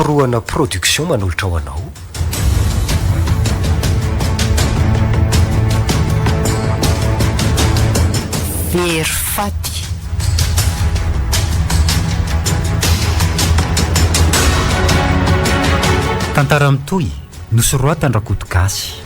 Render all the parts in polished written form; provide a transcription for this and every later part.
Tapa-porohana Production manolotra ho anao. Very faty. Tantara mitohy, nosoratan-dRakotogasy.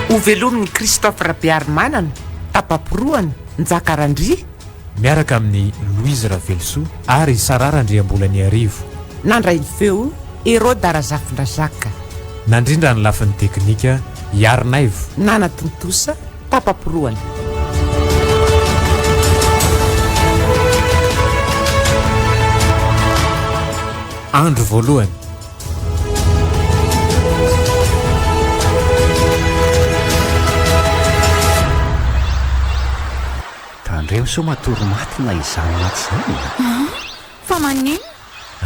Hovelomin'i Christophe Rabearimanana, Tapa-porohana, Njaka Randria. Miaraka amin'i Louise Ravelosoa ary Sarah Randriambolaniarivo. Nandray ny feo, Heroda Razafindrazaka. Nandrindra ny lafiny teknika, Iarinaivo. Nanatontosa, Tapa-porohana. Andro voalohany. Tandremo sao matory maty na izany na tsy izany e! An! Fa maninona?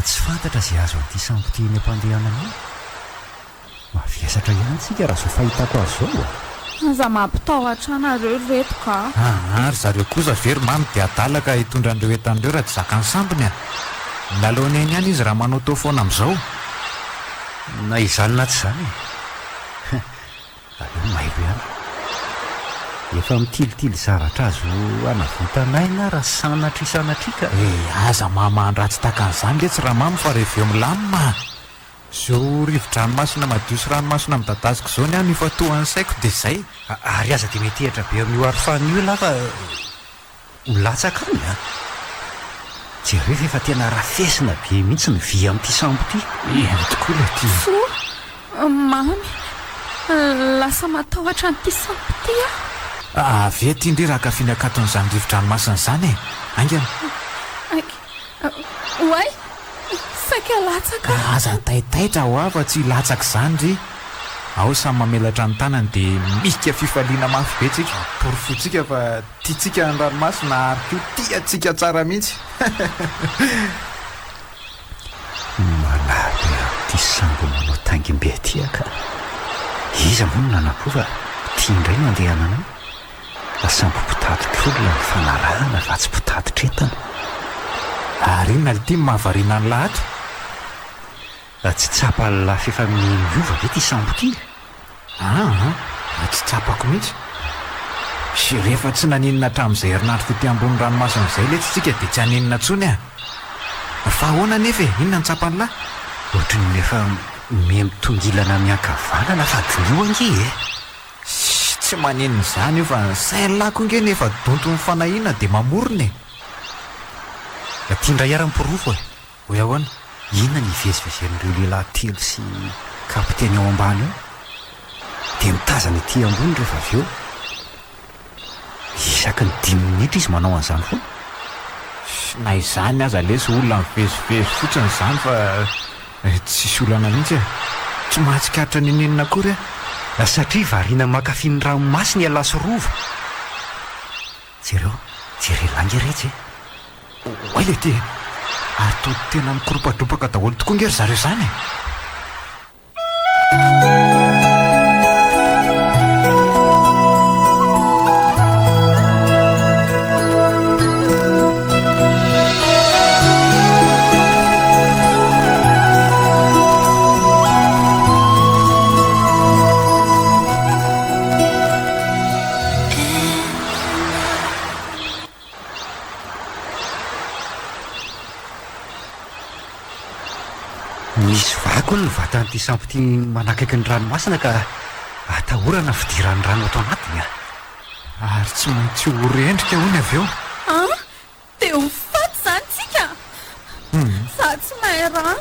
Tsy fantatra izay azo an'ity sambo ity eny am-pandehanana eny. Mavesatra ihany tsika raha zao fahitako azy zao a! Aza mampitahotra anareo ry reto ka! Aa ry zareo kosa ve ry mamy dia adala ka hitondra an'ireo entana ireo raha tsy zakan'ny sambony a! Milalao ny ainy ihany izy raha manao toa foana amin'izao. Na izany na tsy izany e! Aleo mailo ihany. Efa mitilitily zavatra azo hanavotana aina raha sanatria sanatria ka. E! Aza mamahan-dratsy tahaka an'izany letsy Ramamy fa reveo milamina a! Zao rivo-dranomasina madio sy ranomasina midadasika izao ny ahy no ifantohan'ny saiko dia izay. Ary aza dia metehatra be amin'io arofanina io elah fa ho latsaka any a! Jereo fa efa tena rafesina be mihitsy ny vy amin'ity sambo ity. Eny tokoa ilay ity. Soa, Mamy, lasa matahotra an'ity sambo ity aho. Avia aty ndry raha hankafy ny hakaton'izany rivo-dranomasina izany e! Haingana. Oay! Saika latsaka aho. Aza taitaitra hoa fa tsy hilatsaka izany ry. Ao samy mamelatra ny tanany dia mika fifaliana mafy be tsika. Porofointsika fa tiantsika ny ranomasina ary koa tia antsika tsara mihitsy. Manahy be amin'ity sambo manao taingim-be ity aho ka. Iza moa no nanam-po fa ity indray no andehananay? Sambo mpitatitra olona ny fanarahana fa tsy mpitatitra entana. Ary inona lty no mahavariana an'lah ato? Tsy tsapan'lah f'efa miova ve ity sambo ity e? Aa, tsy tsapako mihitsy. Sy rehefa tsy naninona hatramin'izay herinandro tety ambony ranomasina izay letsy tsika dia tsy haninona intsony a! Fa ahoana anefa e? Inona no tsapan'lah? Ohatry ny efa miha mitongilana miankavanana fa diniho ange e! Ssy tsy maninona izany io fa ny sain'lah koa nge nefa donton'ny fanahiana dia mamorona e! Aty indray ary ny porofo e! Hoe ahoana? Inona ny hivezivezen'ireo lehilahy telo sy kapiteny ao ambany ao? Dia mitazana ety ambony rehefa avy eo. Isaky ny dimy minitra izy manao an'izany foana. Ssy na izany aza lesy olona mivezivezy fotsiny izany fa tsisy olana mihitsy e! Tsy mahatsikaritra n'inon'inona akory aho. Satria variana mankafy ny ranomasina ialahy sy Rova. Jereo, jereo lainga iretsy e! Oay le ty e! Ary toa tena mikoropadropaka daholo tokoa nge ry zareo izany e! Misy vaky hono ny vatan'ity sambo ity manakaiky ny ranomasina ka atahorana fidiran'ny rano ato anatiny a! Ary tsy maintsy ho rendrika hono avy eo. An! Dia ho faty izany tsika? Za tsy mahay rano.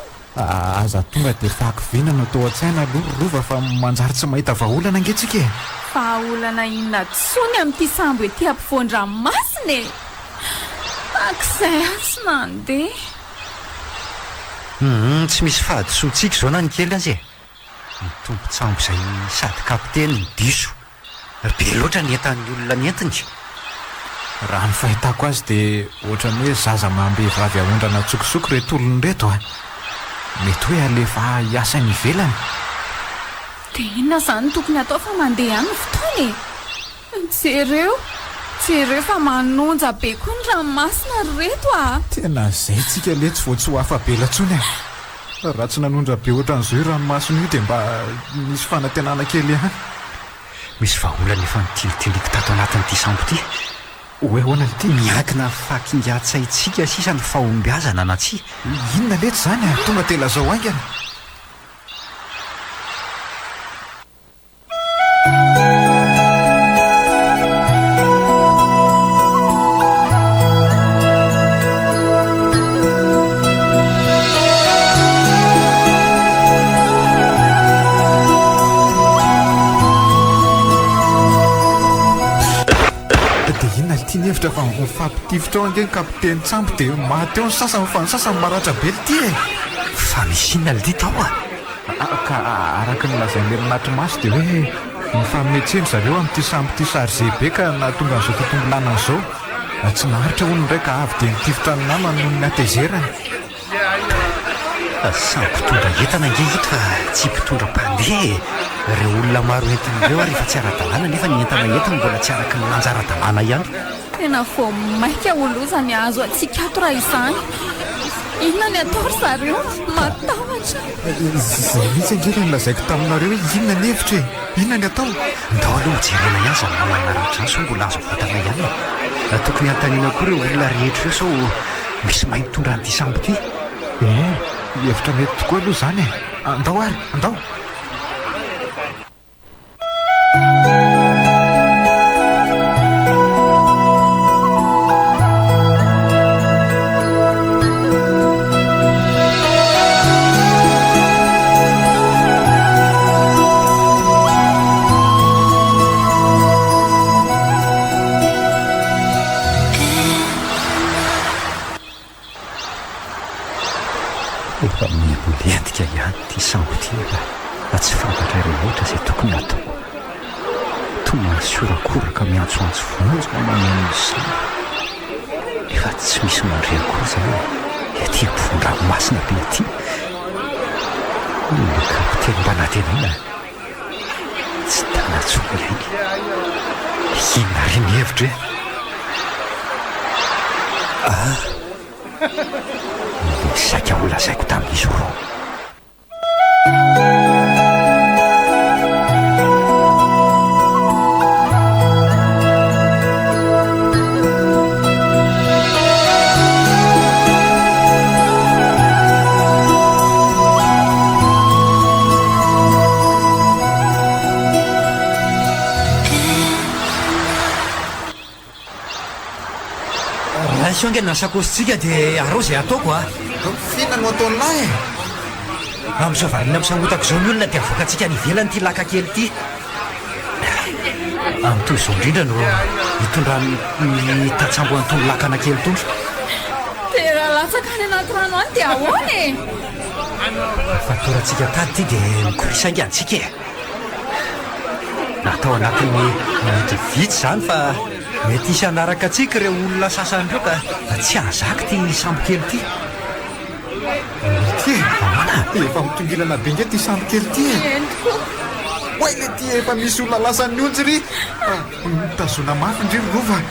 Aza tonga dia fahakiviana no atao an-tsaina aloha ry Rova fa manjary tsy mahita vahaolana ange tsika e! Vahaolana inona tsony amin'ity sambo ety ampovoan-dranomasina e! Tahak'izay aho tsy nandeha. Humm, tsy misy fahadisoantsika izao na ny kely aza e! Ny tompon-tsambo izay sady kapiteny no diso. Be loatra ny entan'ny olona nentiny. Raha ny fahitako azy dia ohatran'ny hoe zaza amam-behivavy aondrana an-tsokosoko ireto olona ireto a! Mety hoe alefa hiasa any ivelany. Dia inona izany no tokony hatao fa mandeha ihany ny fotoana e? Jereo, jereo fa manonja be koa ny ranomasina ry reto a! Tena izay tsika letsy vao tsy ho afa-bela intsony e! Raha tsy nanondra be ohatran'izao io ranomasina io dia mba nisy fanantenana kely ihany. Misy vahaolana efa notilitiliako tato anatin'ity sambo ity. Hoe ahoana ity? Miankina amin'ny fahakingan-tsaintsika sisa ny fahombiazana na tsia. Inona letsy izany a? Tonga dia lazao haingana. Dia inona ity ny hevitra fa mifampitifitra ao ange ny kapitenin-tsambo dia maty eo ny sasany fa ny sasany maratra be lty e! Fa misy inona lty tao a? Ka araka ny lazain'i Herinatimaso dia hoe nifanome tsiny zareo amin'ity sambo ity chargé be ka nahatonga an'izao fitongilànana izao. Tsy naharitra hono ny iray ka avy dia nitifitra ny namany noho ny hatezerany. Samy mpitondra entana ange ito fa tsy mpitondra mpandeha e! Ireo olona maro entiny ireo ary efa tsy ara-dalàna nefa ny entana entiny mbola tsy araka ny lanja ara-dalàna ihany. Tena vao maika ho loza ny hahazo antsika ato raha izany. Inona ny atao ry zareo? Matahotra. Izay mihitsy ange ilay nolazaiko taminareo hoe inona ny hevitra e! Inona ny atao? Ndao aloha ho jerena ihany izany namana naratra izany sao mbola azo avotana ihany e! Tokony hanontaniana koa ireo olona rehetra ireo sao misy mahay mitondra an'ity sambo ity. Eh! Hevitra mety tokoa aloha izany e! Andao ary, andao! Efa miha-milentika ihany ity sambo ity fa tsy fantatra rehetra izay tokony hatao. Toa misy horakoraka miantsoantso vonjy no mameno ny sambo. Nefa tsy misy mandre akory izany ety ampovoan-dranomasina be ety. Ilay kapiteny mba nantenaina tsy tana intsony ny ainy. Inona re ny hevitra e? Ah! Ny saika holazaiko tamin'izy roa. Raiso haingana ny sakaosintsika dia arao izay ataoko a! F'inona no ataon'lah e? Amin'izao variana misahotaka izao ny olona dia avoakantsika any ivelany ity laka kely ity. Amin'ny toy izao indrindra no hitondran'ny tantsambo an'itony lakana kely itony. Dia raha latsaka any anaty rano any dia ahoana e? Fatorantsika tady ity dia mikorisa haingana isika e! Natao anatin'ny minitra vitsy izany fa mety hisy hanaraka antsika ireo olona sasany ireo ka tsy hahazaka ity sambo kely ity. Ity e! Ahoana? Efa mitongilana be nge ity sambo kely ity e! Eny tokoa. Oay le ty efa misy olona lasan'ny onjy ry! Mitazona mafy ndry ry Rova a!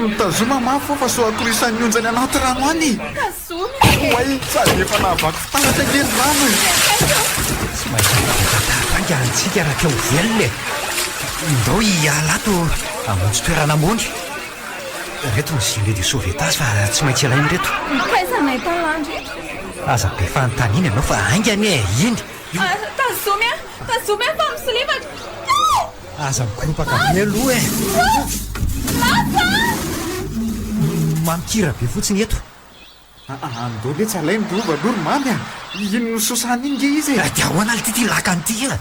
Mitazoma mafy fa sao akorisan'ny onjy any anaty rano any e! Tazomy e! Oay sady efa nahavaky fitaratra ange ny rano e! Tsy maintsy mivoaka tahaka haingana isika raha te ho velona e! Ndao hiala ato hamonjy toerana ambony. Ireto ny gilet de sauvetage fa tsy maintsy alaina ireto. Taiza no ahitana an'ireto? Aza be fanontaniana ianao fa haingana e! Iny! Io! Tazomy aho! Tazomy aho fa misolifaka! Aza mikoropaka be aloha e! Lasa! Mamikira be fotsiny eto. Andao letsy alainy rova aloha ry mamy a! Iny nososana iny nge izy e! Dia ahoana lty ity lakana ity a?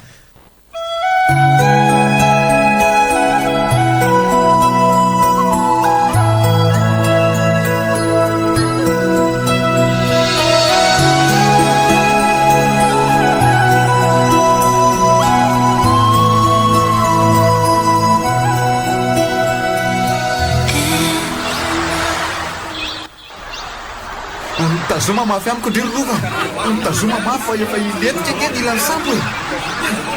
Mitazoma mafy amiko ndry ry Rova! Mitazoma mafy fa efa hilentika ange ny ilan'ny sambo e!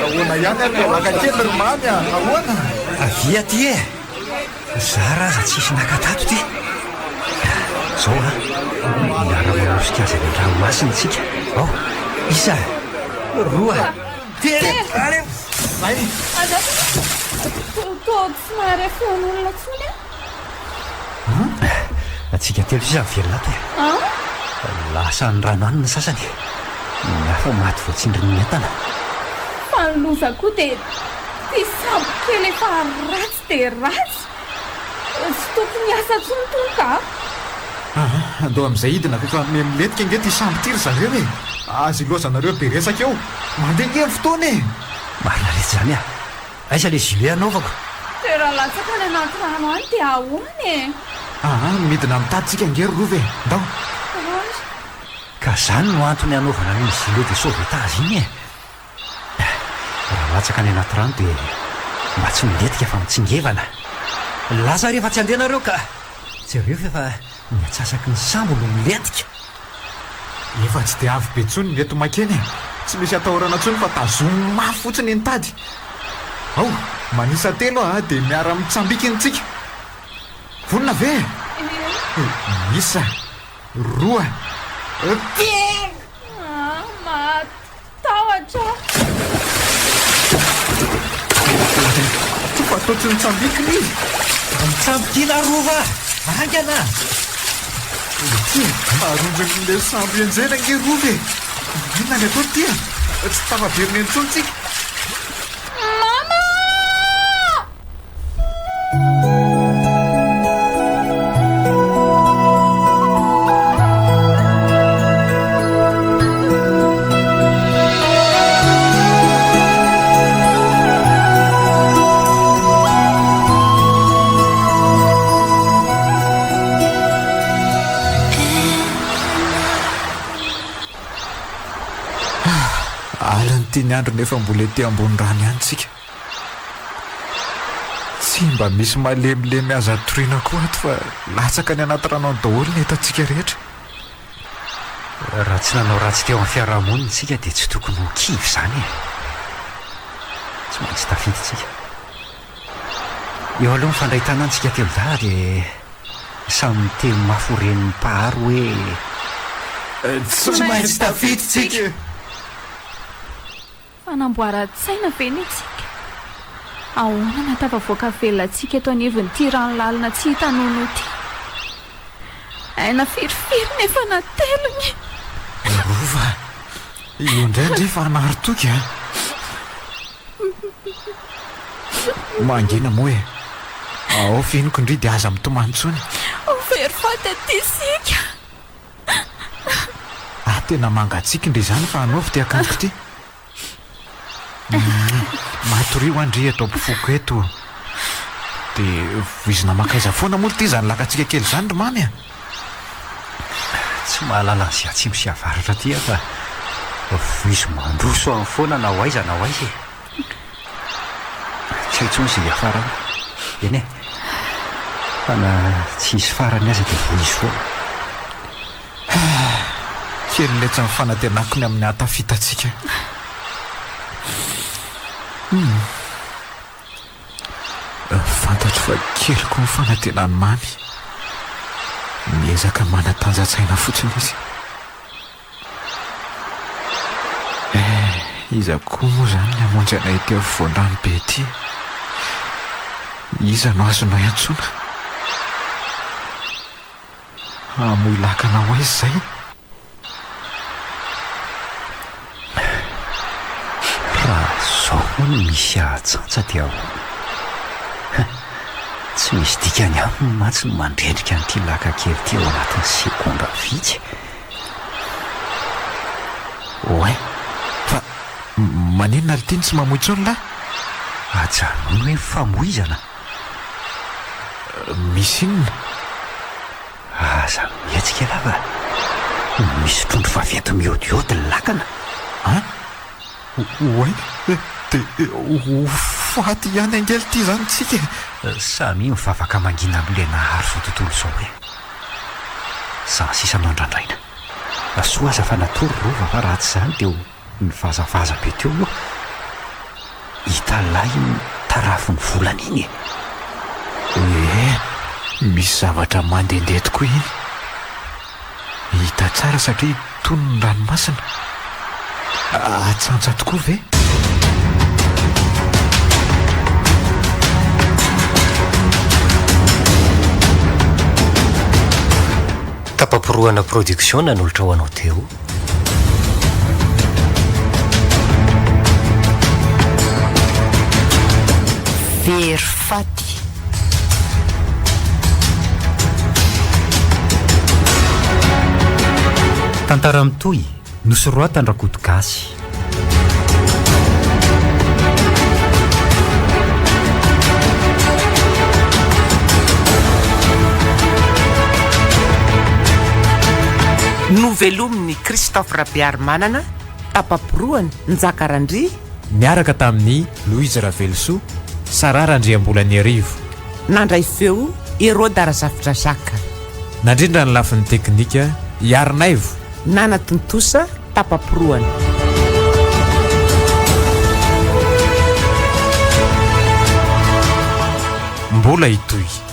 Ahoana ihany ary ilay laka kely ry Mamy a! Ahoana? Avia aty e! Zara aza tsisy naka tato ity! Zao an! Miara-manosika azy any an-dranomasina isika. Ao! Isa! Roa! Telo! Allez! Zay! Azafady! Toa tsy mahare feon'olona intsony aho. Antsika telo sisa ny velona ato e. Lasa any rano any ny sasany. Ny hafa maty voatsindrin'ny entana. Fa ny loza koa dia ity sambo kely efa ratsy dia ratsy. Tsy tokony hiasa intsony itony ka. Aa, andao amin'izay hidina fa efa miha-milentika ange ity sambo ity ry zareo e. Aza ilaozanareo be resaka eo. Mandeha ange ny fotoana e. Marina letsy izany a. Aiza le gilet anaovako? Dia raha latsaka any anaty rano any dia ahoana e? Aa, midina mitady tsika ange ry Rova e! Ndao! Ary. Ka zany no antony anaovana an'iny gilet de sauvetage iny e! Raha latsaka any anaty rano dia mba tsy milentika fa mitsingevana. Lasa rehefa tsy handeha nareo ka! Jereo f'efa ny antsasaky ny sambo no milentika. Efa tsy dia avo be intsony ny eto makeny e! Tsy misy atahorana intsony fa tazomy mafy fotsiny ny tady. Ao, manisa telo aho dia miara-mitsambikina isika. Vonona ve e? Isa, roa, telo! Ah, Matahotra aho. Fa toa tsy nitsambikina izy. Mitsambikina Rova a! Haingana! Ity aronjon'ilay sambo enjehina ange Rova e! Inona ny atao ity e? Tsy tafaverina intsony tsika. Mama! Alina ity ny andro nefa mbola ety ambony rano ihany tsika. Tsy mba misy malemilemy azo atoriana koa ato fa latsaka any anaty rano any daholo ny entantsika rehetra. Raha tsy nanao ratsy teo amin'ny fiarahamonina isika dia tsy tokony ho kivy izany e. Tsy maintsy tafiditsika. Eo aloha mifandray tanana isika telodahy dia samy miteny mafy ho ren'ny Mpahary hoe. Tsy maintsy tafiditsika. Fanamboaran-tsaina ve ny antsika? Ahoana no hahatafavoaka velona antsika eto anivon'ity rano lalina tsy hita nonoa ity? Aina firifiry no efa nateliny. Rova, io indray ndry fa hanary toky a! Mangina moa e! Ao fihiniko ndry dia aza mitomany intsony. Ho very faty aty isika. Ah tena mangatsiaka ndry izany fa anaovy ity akanjoko ity. Matoria hoa ndry eto ampofoko eto. Dia voizina mankaiza foana moa ity izany lakantsika kely izany ry Mamy a? Tsy mahalala an'izay atsimo sy avaratra aty aho fa voizo mandroso any foana na ho aiza na ho aiza e. Tsy hay intsony izay hiafarana. Eny e! Fa na tsy hisy farany aza dia voizo foana. Kely letsy ny fanantenako ny amin'ny hahatafita antsika. Hum. Fantatro fa kely koa ny fanantenan'i Mamy. Miezaka manatanja-tsaina fotsiny izy. Eh, iza koa moa izany ny hamonjy anay ety afovoan-drano be ety? Iza no azonay antsoina? Hamoy lakana ho aiza izay? Raha izao moa no misy ahatsantsa dia ahoana? Tsy misy dikany aminy mantsy ny mandrendrika an'ity lakan-kely ity ao anatin'ny segondra vitsy. Oay! Fa maninona ry ty no tsy mamoy intsony lahy? Ajanony hoe ny famoizana. Misy inona? Aza mihetsika ialahy fa misy trondro vaventy mihodihody ny lakana. An? Oay! Dia ho faty ihany ange ity izany tsika e! Samia mivavaka mangina amin'ilay Nahary izao tontolo izao e! Izany sisa no andrandraina. Soa aza fa natory Rova fa raha tsy izany dia ho nivazavaza be teo io. Hita lahy iny tarafin'ny volana iny e! Ee, misy zavatra mandehandeha tokoa iny. Hita tsara satria tony ny ranomasina. Atsantsa tokoa ve? Tapa-porohana production nanolotra ho anao teo. Very faty. Tantara mitohy, nosoratan-dRakoto Gasy. Novelomin'i Christophe Rabearimanana, tapa-porohana, Njaka Randria. Niaraka tamin'i Louise Ravelosoa, Sarah Randriambolaniarivo. Nandray feo, Heroda Razafindrazaka. Nandrindra ny lafiny teknika, Iarinaivo. Nanatontosa, tapa-porohana. Mbola hitohy.